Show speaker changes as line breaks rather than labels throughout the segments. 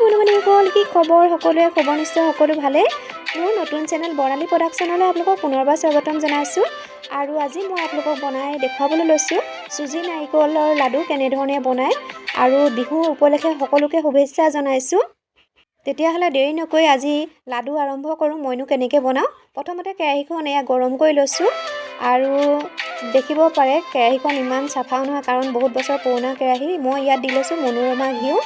বন্ধু বান্ধৱীসকল, কি খবৰ সকলোৰে? খবৰ নিশ্চয় সকলো ভালেই। মোৰ নতুন চেনেল বৰ্ণালী প্ৰডাকশ্যনলৈ আপোনালোকক পুনৰবাৰ স্বাগতম জনাইছোঁ। আৰু আজি মই আপোনালোকক বনাই দেখুৱাবলৈ লৈছোঁ চুজি নাৰিকলৰ লাডু কেনেধৰণে বনায়। আৰু বিহু উপলক্ষে সকলোকে শুভেচ্ছা জনাইছোঁ। তেতিয়াহ'লে দেৰি নকৰি আজি লাডু আৰম্ভ কৰোঁ। মইনো কেনেকৈ বনাওঁ? প্ৰথমতে কেৰাহীখন এয়া গৰম কৰি লৈছোঁ। আৰু দেখিব পাৰে, কেৰাহীখন ইমান চাফাও নহয়, কাৰণ বহুত বছৰ পুৰণা কেৰাহী। মই ইয়াত দি লৈছোঁ মনোৰমা ঘিউ,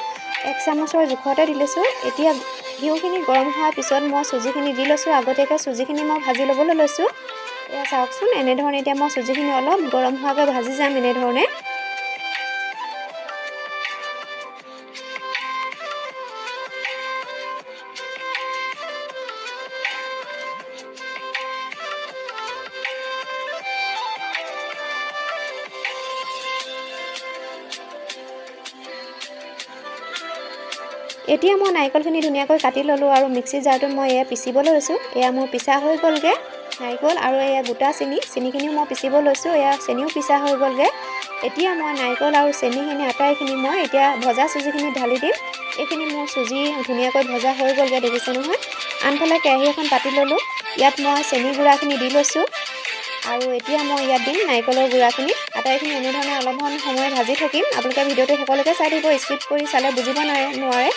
এক চামুচৰ জোখতে দি লৈছোঁ। এতিয়া ঘিউখিনি গৰম হোৱাৰ পিছত মই চুজিখিনি দি লৈছোঁ। আগতীয়াকৈ চুজিখিনি মই ভাজি ল'বলৈ লৈছোঁ। এয়া চাওকচোন, এনেধৰণে এতিয়া মই চুজিখিনি অলপ গৰম হোৱাকৈ ভাজি যাম এনেধৰণে। এতিয়া মই নাৰিকলখিনি ধুনীয়াকৈ কাটি ল'লোঁ আৰু মিক্সি জাৰটোত মই এয়া পিচিবলৈ লৈছোঁ। এয়া মোৰ পিছা হৈ গ'লগৈ নাৰিকল আৰু এয়া গোটা চেনি, চেনিখিনিও মই পিচিব লৈছোঁ। এয়া চেনিও পিছা হৈ গ'লগৈ। এতিয়া মই নাৰিকল আৰু চেনিখিনি আটাইখিনি মই এতিয়া ভজা চুজিখিনি ঢালি দিম। এইখিনি মোৰ চুজি ধুনীয়াকৈ ভজা হৈ গ'লগৈ, দেখিছে নহয়? আনফালে কেৰাহী এখন পাতি ল'লোঁ। ইয়াত মই চেনি গুড়াখিনি দি লৈছোঁ আৰু এতিয়া মই ইয়াত দিম নাৰিকলৰ গুড়াখিনি। আটাইখিনি এনেধৰণে অলপমান সময় ভাজি থাকিম। আপোনালোকে ভিডিঅ'টো শেষলৈকে চাই থাকিব, স্কিপ কৰি চালে বুজিব নোৱাৰে।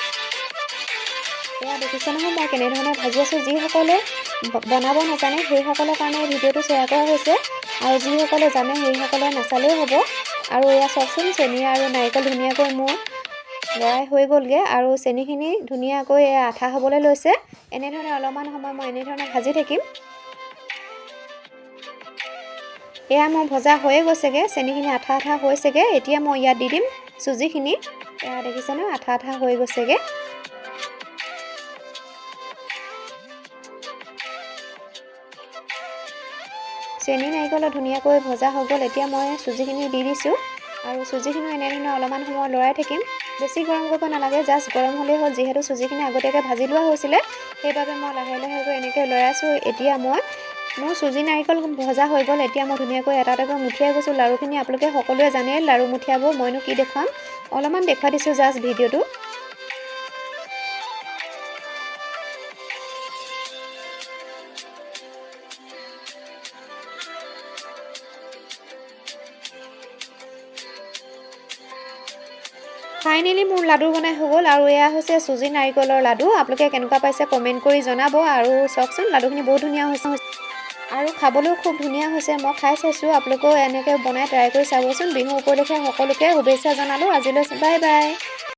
এয়া দেখিছে নহয়, মই কেনেধৰণে ভাজি আছোঁ? যিসকলে বনাব নাজানে, সেইসকলৰ কাৰণে এই ভিডিঅ'টো শ্বেয়াৰ কৰা হৈছে আৰু যিসকলে জানে, সেইসকলে নাচালেও হ'ব। আৰু এয়া চাওকচোন, চেনি আৰু নাৰিকল ধুনীয়াকৈ মোৰ লৰাই হৈ গ'লগৈ আৰু চেনিখিনি ধুনীয়াকৈ এয়া আঠা হ'বলৈ লৈছে। এনেধৰণে অলপমান সময় মই এনেধৰণে ভাজি থাকিম। এয়া মোৰ ভজা হৈয়ে গৈছেগৈ, চেনিখিনি আঠা আঠা হৈছেগৈ। এতিয়া মই ইয়াত দি দিম চুজিখিনি। এয়া দেখিছে নহয়, আঠা আঠা হৈ গৈছেগৈ। চেনি নাৰিকলো ধুনীয়াকৈ ভজা হৈ গ'ল। এতিয়া মই চুজিখিনি দি দিছোঁ আৰু চুজিখিনিও এনেধৰণে অলপমান সময় লৰাই থাকিম। বেছি গৰম কৰিব নালাগে, জাষ্ট গৰম হ'লেই হ'ল। যিহেতু চুজিখিনি আগতীয়াকৈ ভাজি লোৱা হৈছিলে, সেইবাবে মই লাহে লাহেকৈ এনেকৈ লৰাইছোঁ। এতিয়া মই মোৰ চুজি নাৰিকল ভজা হৈ গ'ল। এতিয়া মই ধুনীয়াকৈ এটা এটাকৈ মুঠিয়াই গৈছোঁ লাড়ুখিনি। আপোনালোকে সকলোৱে জানেই লাড়ু মুঠিয়াব, মইনো কি দেখুৱাম? অলপমান দেখুৱাই দিছোঁ জাষ্ট ভিডিঅ'টো। ফাইনেলি মোৰ লাডু বনাই হৈ গ'ল আৰু এয়া হৈছে চুজি নাৰিকলৰ লাডু। আপোনালোকে কেনেকুৱা পাইছে কমেণ্ট কৰি জনাব। আৰু চাওকচোন, লাডুখিনি বহুত ধুনীয়া হৈছে আৰু খাবলৈও খুব ধুনীয়া হৈছে। মই খাই চাইছোঁ। আপোনালোকেও এনেকৈ বনাই ট্ৰাই কৰি চাবচোন। বিহু উপলক্ষে সকলোকে শুভেচ্ছা জনালোঁ। আজিলৈ বাই বাই।